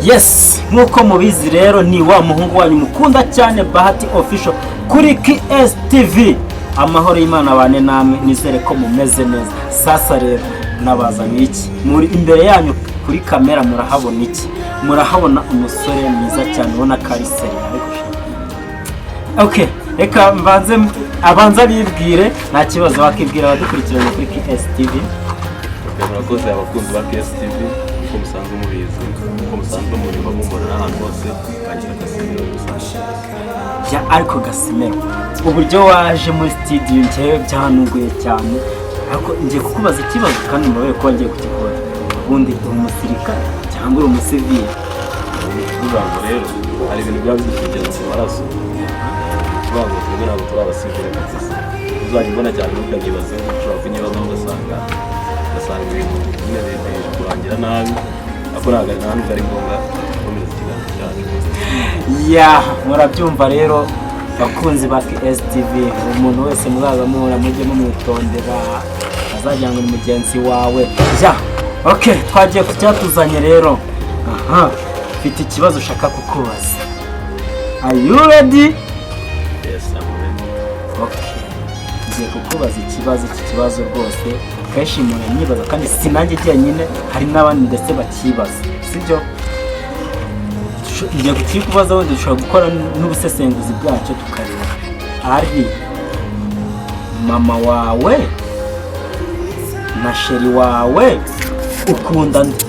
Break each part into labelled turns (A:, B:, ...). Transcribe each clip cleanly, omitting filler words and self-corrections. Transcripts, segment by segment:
A: Yes, nk'uko mubizi rero, ni wa muhungu wanyu mukunda cyane, Bahati Official kuri KSTV. Amahoro y'Imana abane namwe, nizere ko mumeze neza. Sasa rero nabazaniye iki? Muri imbere yanyu kuri kamera murahabona iki? Murahabona umusore mwiza cyane, ubona ko ari sérieux. Ariko okay, reka mbanze abanza bibwire. Nta kibazo, wakibwira abadukurikiranye kuri KSTV.
B: Murakoze, abakunzi ba KSTV. Uko musanzwe mubizi, uko musanzwe munyumva, mumbona n'ahantu hose, banyita Casimiro musanzwe.
A: Ya, ariko Casimiro, uburyo waje muri studio njyewe byanunguye cyane. Ariko ngiye kukubaza ikibazo kandi mbabaye kuba ngiye kukikubaza. Ubundi uri umusirikare cyangwa uri umusivili?
B: Ni ukuvuga ngo rero hari ibintu biba bidukugeza mu maraso. Ni ukuvuga ngo twebwe ntabwo turi abasivile kabisa. Uzajya ubona cyane, ntukanyibazeho, ushobora kunyibazaho ugasanga ibintu nyine biri kurangira nabi. Ariko ntabwo ari, nta nubwo ari ngombwa. Gukomeza ikiganiro cyacu.
A: Ya, murabyumva rero, bakunzi ba KSTV, umuntu wese muzaza muhura mujye mumwitondera, azagira ngo ni mugenzi wawe. Ya, okay, twagiye ku cyatuzanye rero. Aha mfite ikibazo ushaka kukubaza. Are you ready?
B: Yes, I'm ready.
A: Okay. Ngiye kukubaza ikibazo. Iki kibazo rwose kenshi umuntu anyibaza, kandi si nanjye jyenyine, hari n'abandi ndetse bakibaza, sibyo? Ngiye kukikubaza, wenda dushobora gukora n'ubusesenguzi bwacyo tukareba ari mama wawe na chéri wawe, ukunda nde?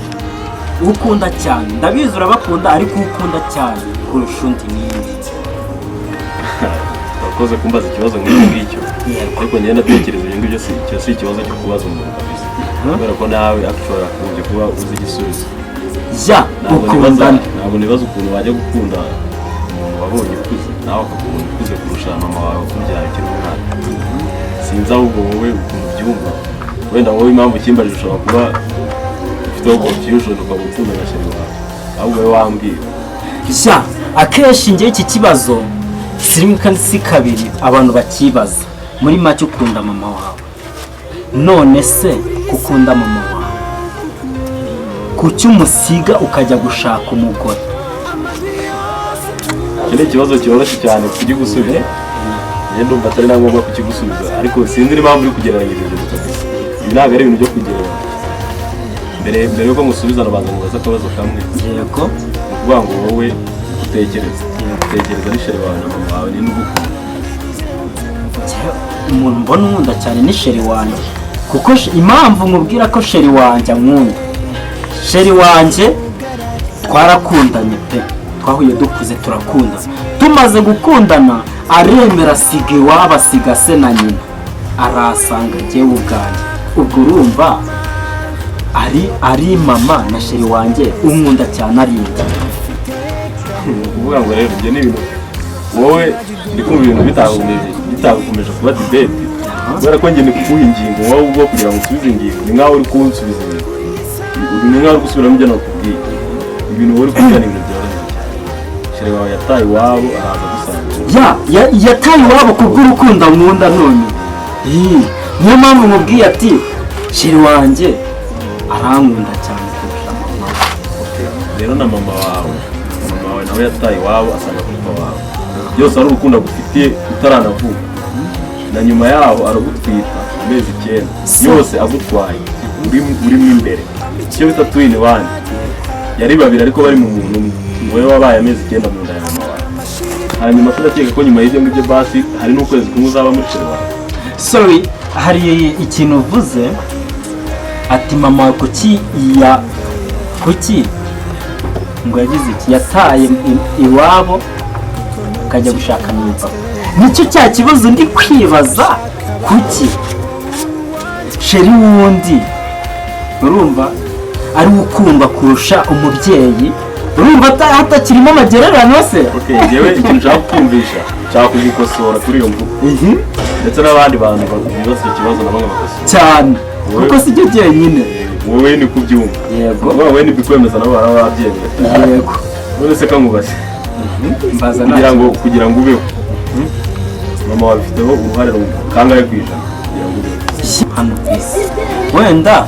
A: Ukunda cyane, ndabizi urabakunda, ariko ukunda cyane kurusha undi ninde?
B: Urakoze kumbaza ikibazo nk'icyo ngicyo.
A: Yego.
B: Ariko ngenda ndatekereza, ibyo ngibyo si icyo, si ikibazo cyo kubaza umuntu kabisa, kubera ko nawe ashobora kugombye kuba uzi igisubizo.
A: Ya.
B: Ntabwo
A: ukunda
B: nibaza
A: nde?
B: Ntabwo nibaza ukuntu wajya gukunda umuntu wabonye ukuze, nawe akakubona ukuze kurusha mama wawe wakubyaye ukiri umwana. Sinzi ahubwo wowe ukuntu ubyumva. Wenda wowe impamvu ukimbajije, ushobora kuba ufiteho confusion, ukaba ukunda na chéri wawe. Ahubwo wowe wambwira.
A: Ya, akenshi njye iki kibazo si rimwe kandi si kabiri abantu bakibaza. Muri make, ukunda mama wawe. None se ukunda mama wawe, kuki umusiga ukajya gushaka umugore?
B: Iki ni ikibazo cyoroshye cyane kukigusubiza. Njye ndumva atari na ngombwa kukigusubiza, ariko sinzi n'impamvu uri kugereranya ibintu kabisa. Ibi ntabwo ari ibintu byo kugereranya. Mbere yuko ngusubiza, nabanza mubaze akabazo kamwe.
A: Yego.
B: Ni ukuvuga ngo wowe utekereza ari chéri wawe na mama wawe, ninde ugukunda?
A: Njyewe umuntu mbona unkunda cyane ni chéri wanjye, kuko impamvu nkubwira ko chéri wanjye ankunda, chéri wanjye twarakundanye pe, twahuye dukuze turakundana. Tumaze gukundana aremera asiga iwabo, asiga se na nyina, arasanga njyewe ubwanjye. Ubwo urumva ari mama na chéri wanjye, unkunda cyane ari njye.
B: Ni ukuvuga ngo rero ibyo ni ibintu wowe, ndi kumva ibintu bitagukomeje kuba debate, kubera ko njye ndi kuguha ingingo, wowe ubwo kugira ngo usubize ingingo ni nkaho uri kunsubiza ibintu, ni nkaho uri gusubiramo ibyo nakubwiye. Ibintu wowe uri kuvuga ni ibintu byoroshye cyane. Chéri wawe yataye iwabo araza gusanga.
A: Ya, yataye iwabo kubw'urukundo nkunda. None ii, niyo mpamvu mubwiye ati chéri wanjye arankunda cyane kurusha mama.
B: Okay. Rero na mama wawe nawe yataye iwabo asanga papa wawe, byose ari urukundo agufitiye utaranavuka, na nyuma yaho aragutwita amezi 9 yose agutwaye urimo imbere, icyo bita two in one. Yari babiri ariko bari mu muntu umwe. Wowe wabaye amezi 9 mu nda ya mama wawe. Hanyuma turakeka ko nyuma y'ibyo ngibyo basi hari n'ukwezi kumwe uzaba muri chéri wawe.
A: Sorry, hari ikintu uvuze ati mama wawe kuki ya kuki ngo yagize iki, yataye iwabo akajya gushaka papa. Nicyo cya kibazo ndi kwibaza: kuki chéri wundi urumva ari we ukundwa kurusha umubyeyi? Urumva hatakirimo amagererano se?
B: Okay, njyewe ikintu nshaka kukumvisha, nshaka kugukosora kuri iyo mvugo, ndetse n'abandi bantu bibaza icyo kibazo nabo nkabakosora.
A: Cyane, kuko si cyo jyenyine.
B: Wowe ni kubyumva.
A: Yego.
B: Wowe ni bikwemeza, nabo baraba babyemera.
A: Yego.
B: None se kankubaze.
A: Mbaza.
B: Kugira ngo ubeho, mama wawe afiteho uruhare kangahe ku ijana kugira ngo ubeho?
A: Hano ku isi wenda.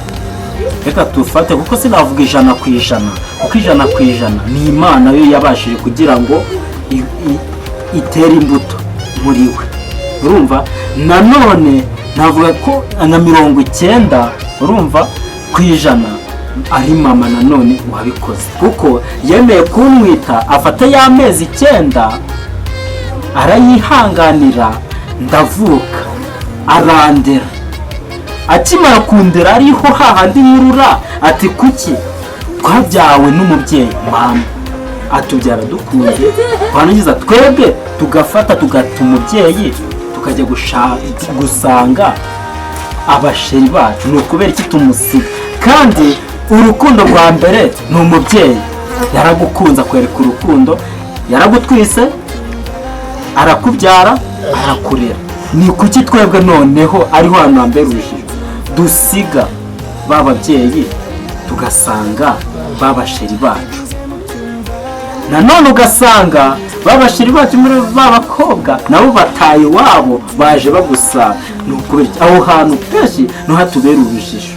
A: Reka tufate, kuko sinavuga 100%, kuko 100% ni Imana yo yabashije kugira ngo itere imbuto muri we. Urumva, nanone navuga ko na 90, urumva, ari mama nanone wabikoze, kuko yemeye kuntwita, afata y'amezi 9 arayihanganira, ndavuka, arandera. Akimara kundera, ariho hahandi nkurura ati: "Kuki twabyawe n'umubyeyi mama atubyara dukunze, twarangiza twebwe tugafata tugata umubyeyi, tukajya gusanga abasheri bacu? Ni ukubera iki tumusiga?" Kandi urukundo rwa mbere ni umubyeyi. Yaragukunze, akwereka urukundo, yaragutwise, arakubyara, arakurera. Ni kuki twebwe noneho, ariho hantu hambere urujijo, dusiga ba babyeyi tugasanga ba basheri bacu? Nanone ugasanga ba basheri bacu muri ba bakobwa nabo bataye iwabo, baje bagusanga. Ni ukubera iki? Aho hantu kenshi niho hatubera urujijo.